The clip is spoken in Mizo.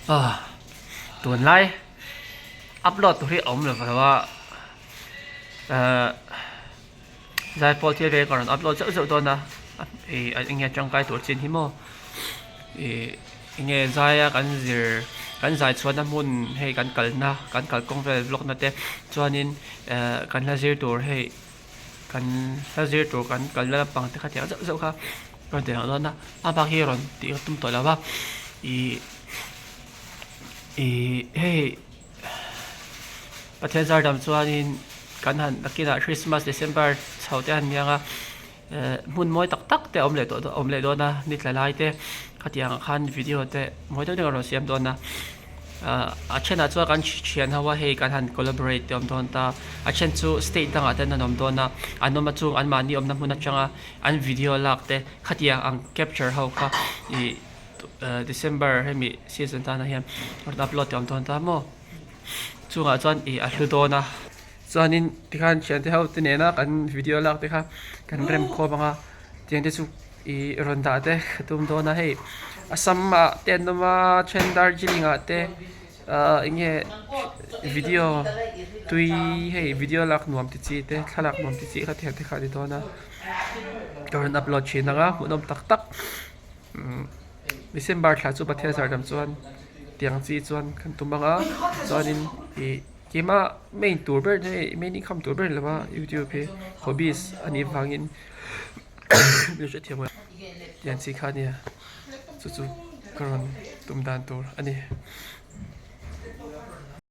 Ah tunlai upload tur hi a awm lo va ahh zaipawl thil vel ka rawn upload zeuh zeuh dawn a ih eng nge tangkai tur chin hi maw ih eng nge zaia kan zir kan zai chhuahna hmun hei kan kalna kan kalkawng vel vlog na te chuanin ehh kan hla zir tur hei. Kan hla zir tur kan kalna lampang te kha tiang zeuh zeuh kha rawn ti lang dawn a a bak hi rawn tih ka tum tawh lo va ih ih hei Pathian zar dam chuanin kan han nakinah Christmas December chho te han niang a eh hmun mawi tak tak te a awm leh tawh awm leh dawn a ni tla lai te khatiang ah khan video te mawi deuh deuh a rawn siam dawn a. Ahh a thenah chuan kan thian ho a hei kan han collaborate te awm dawn ta a then chu state dangah ten an awm dawn a an awm a chung anmahni awmna hmun atanga an video lak te khatiang ang capture ho kha ih December hemi season tana hian rawn upload te awm dawn ta maw chungah chuan ih a hlu dawn a chuanin tikhan thiante ho te nena kan video lak te kha kan rem khawm ang a tiang te chu. Ih rawn dah te ka tum dawn a hei Assam ah te an awm a then Darjeeling ah te ahh eng nge video tui hei video lak nuam ti chi te thlalak nuam ti chi kha tiang te kha a ni dawn a ka rawn upload thin ang a hmuhnawm tak tak umm December thla chu Pathian zar dam chuan tiang chi chuan kan tum ang a chuanin ih keimah main tur ber hei main income tur ber lova youtube hi hobbies a nih vangin. Mi hrethiam a tiang chi kha ania chu chu ka rawn tum dan tur a ni.